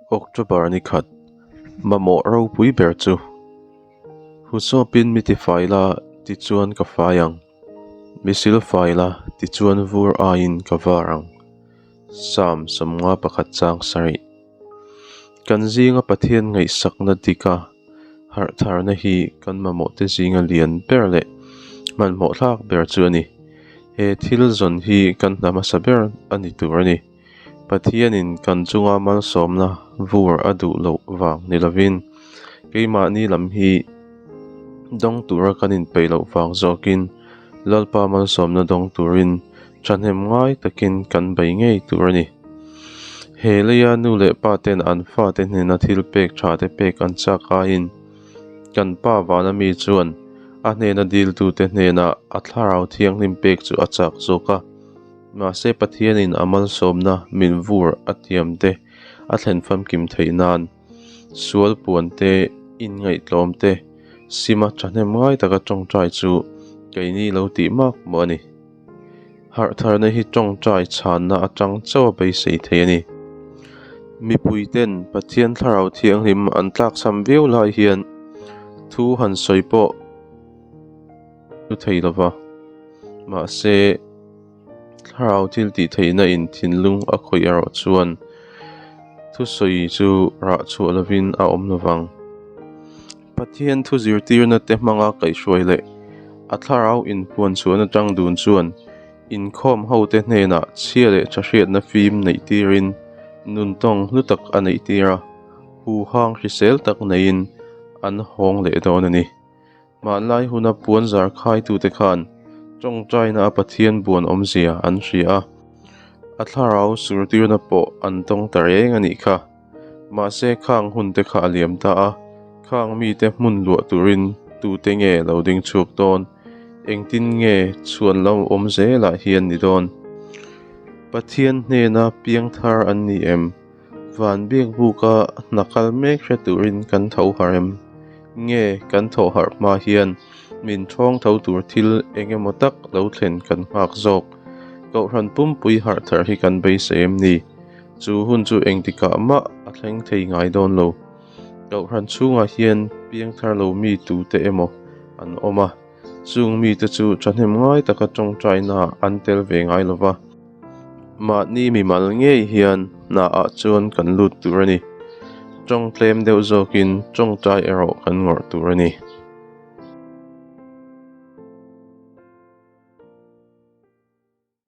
October ni khat, mamawh ropui ber chu. Husawpin mi tifai la tichuan ka fai ang, mi silfai la tichuan vur aiin ka var ang. Psalm 51 chang sarih. Kan zinga Pathian ngaihsakna dika harh tharna hi kan mamawhte zinga lian ber leh hmanhmawh thlak ber chu a ni. He thil zawn hi kan hna hmasa ber a ni tur a ni. Pathianin kan chunga malsawmna vur a duh loh vang ni lovin keimahni lam hi dawng tura kan inpeih loh vang zawkin Lalpa malsawmna dawng turin thahnem ngai takin kan bei ngei tur a ni. He leia nu leh pa ten an fate hnena thil pek tha te pek an chak aiin kan pa vana mi chuan a hnena diltute hnenah a thlarau thianghlim pek chu a chak zawk a. Mahse Pathianin a malsawmna min vur a thiam te a thlen famkim theih nan sual puan te, inngaihtlawm te, sima thahnem ngai taka tawngtai chu keini lo tih mak maw a ni. Harhtharna hi tawngtai chhanna atang chauh a beisei thei a ni. Mipui ten Pathian Thlarau Thianghlim an tlakchham viau lai hian thu han sawi pawh thu thei lo va, mahse Thlarau thil tih theihna in thinlung a khawih erawh chuan thusawi chu rah chhuah lovin a awm lo vang. Pathian thu zirtirna te hmanga kaihhruai leh a thlarau inpuan chhuahna tang dun chuan inkhawm hote hnenah chhia leh tha hriatna fim neih tirin nuntawng hlu tak a neih tir a, huhang hrisel tak neiin an hawng leh dawn a ni. Hmanlai huna puan zar khaitute khan tawngtaina a Pathian buan awmzia an hria a, a thlarau surtirna pawh an tawng ta reng a nih kha. Mahse khang hun te kha a liam ta a, khang mite hmun luah turin tute nge lo ding chhuak dawn? Engtin nge chhuan lo awm zelah hian ni dawn? Pathian hnena piangthar an ni em? Van biakbuka hna kal mek hre turin kan tho harh em? Nge kan thawh harh hma hian min thawng tho tur thil eng emaw tak lo thlen kan nghak zawk? Kohhran pumpui harh thar hi kan beisei em ni? Chu hun chu engtikah mah a thleng thei ngai dawn lo. Kohhran chhungah hian piangthar lo mi tute emaw an awm a, chung mite chu thahnem ngai taka tawngtaina an tel ve ngai lo va. Mahni mimal ngei hian hnaah chuan kan lut tur a ni. Tawng tlem deuh zawkin tawngtai erawh kan ngawrh tur a ni.